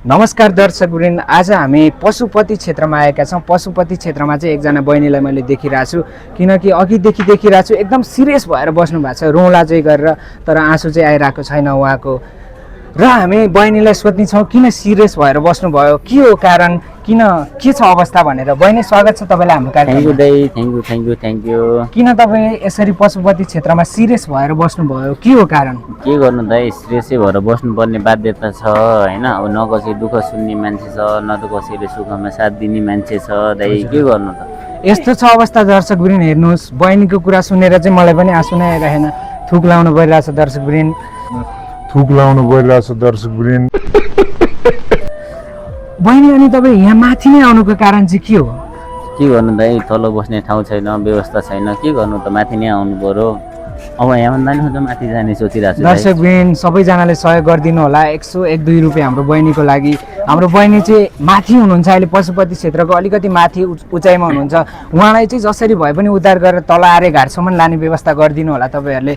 नमस्कार दर्शकवृन्द, आज हामी पशुपति क्षेत्रमा आएका छौँ। पशुपति क्षेत्रमा चाहिँ एकजना बहिनीलाई मैले देखिरहेको छु, किनकि अघिदेखि देखिरहेको छु एकदम सिरियस भएर बस्नु भएको छ, रोला चाहिँ गरेर, तर आँसु चाहिँ आइरहेको छैन उहाँको। र हामी बहिनीलाई सोध्नेछौँ किन सिरियस भएर बस्नुभयो, के हो कारण, किन के छ अवस्था भनेर। बहिनी स्वागत छ तपाईँलाई हाम्रो कार्यक्रममा। Thank you. किन तपाईँ यसरी पशुपति क्षेत्रमा सिरियस भएर बस्नुभयो, के हो कारण? के गर्नु दाइ, सिरियसै भएर बस्नुपर्ने बाध्यता छ होइन। अब न कसै दुःख सुन्ने मान्छे छ, न त कसैले सुखमा साथ दिने मान्छे छ दाइ, के गर्नु त। यस्तो छ अवस्था दर्शकवृन्द, हेर्नुहोस् बहिनीको कुरा सुनेर चाहिँ मलाई पनि आँसु नै आइरहेन। थुक लाउनु परिरहेछ दर्शकवृन्द, बहिनी। अनि तपाईँ यहाँ माथि नै आउनुको कारण चाहिँ के हो? के गर्नु दाइ, तल बस्ने ठाउँ छैन, व्यवस्था छैन, के गर्नु त, माथि नै आउनु पर्यो। अब यहाँभन्दा नि त माथि जाने सोचिरहेको छु। दर्शकवृन्द सबैजनाले सहयोग गरिदिनु होला, 101-2 रुपियाँ हाम्रो बहिनीको लागि। हाम्रो बहिनी चाहिँ माथि हुनुहुन्छ, अहिले पशुपति क्षेत्रको अलिकति माथि उचाइमा हुनुहुन्छ। उहाँलाई चाहिँ जसरी भए पनि उद्धार गरेर तल आरे घाटसम्म लाने व्यवस्था गरिदिनु होला तपाईँहरूले।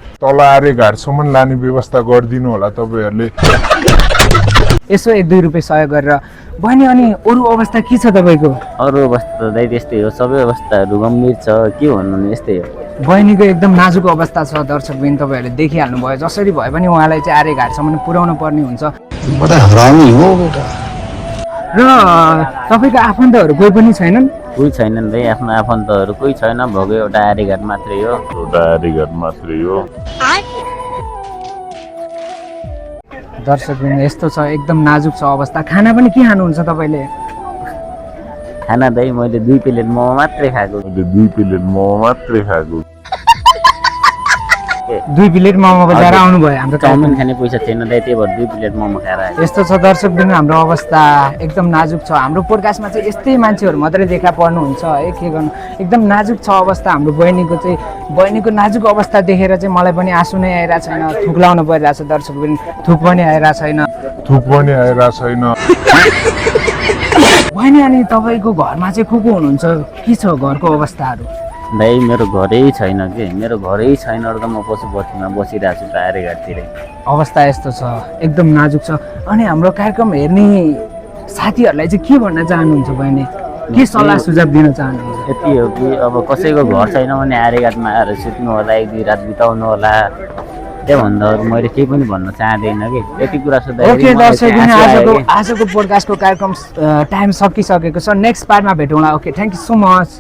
यसो 1-2 रुपियाँ सहयोग गरेर। बहिनी अनि अरू अवस्था के छ तपाईँको? अरू अवस्था त दाइ त्यस्तै हो, सबै अवस्थाहरू गम्भीर छ, के भन्नु नि, यस्तै हो। बहिनीको एकदम नाजुक अवस्था छ दर्शकवृन्द, तपाईँहरूले देखिहाल्नु भयो। जसरी भए पनि उहाँलाई चाहिँ आरे घाटसम्म पुर्याउनु पर्ने हुन्छ। र तपाईँको आफन्तहरू कोही पनि छैनन्? कोही छैनन् दाइ, आफ्नो आफन्तहरू कोही छैन, भएको एउटा आर्यघाट मात्रै हो। दर्शकवृन्द यस्तो छ, एकदम नाजुक छ अवस्था। खाना पनि के खानुहुन्छ तपाईँले? खाना दाइ मैले 2 प्लेट मोमो मात्रै खाएको। 2 प्लेट मोमो बजाएर आउनुभयो हाम्रो चाउमिन खाने पैसा थिएन दाइ, त्यही भएर 2 प्लेट मोमो खाएर आएँ। यस्तो छ दर्शकवृन्द, हाम्रो अवस्था एकदम नाजुक छ। हाम्रो पोडकास्टमा चाहिँ यस्तै मान्छेहरू मात्रै देखा पर्नुहुन्छ है, के गर्नु। एकदम नाजुक छ अवस्था हाम्रो बहिनीको चाहिँ। बहिनीको नाजुक अवस्था देखेर चाहिँ मलाई पनि आँसु नै आइरहेको छैन, थुक लाउनु परिरहेछ दर्शकवृन्द, थुक पनि आइरहेको छैन। बहिनी अनि तपाईँको घरमा चाहिँ को हुनुहुन्छ, के छ घरको अवस्थाहरू? दाइ मेरो घरै छैन कि, मेरो घरै छैन र त म पशुपतिमा बसिरहेको छु त आर्यघाटतिरै। अवस्था यस्तो छ, एकदम नाजुक छ। अनि हाम्रो कार्यक्रम हेर्ने साथीहरूलाई चाहिँ के भन्न चाहनुहुन्छ बहिनी, के सल्लाह सुझाव दिन चाहनुहुन्छ? यति हो कि अब कसैको घर छैन भने आर्यघाटमा आएर सुत्नु होला, 1-2 रात बिताउनु होला, त्योभन्दा अरू मैले केही पनि भन्न चाहँदैन कि। यति कुरा सोध्दा ओके दर्शकवृन्द, आजको पोडकास्टको कार्यक्रम टाइम सकिसकेको छ। नेक्स्ट पार्टमा भेटौँला। Okay, thank you so much.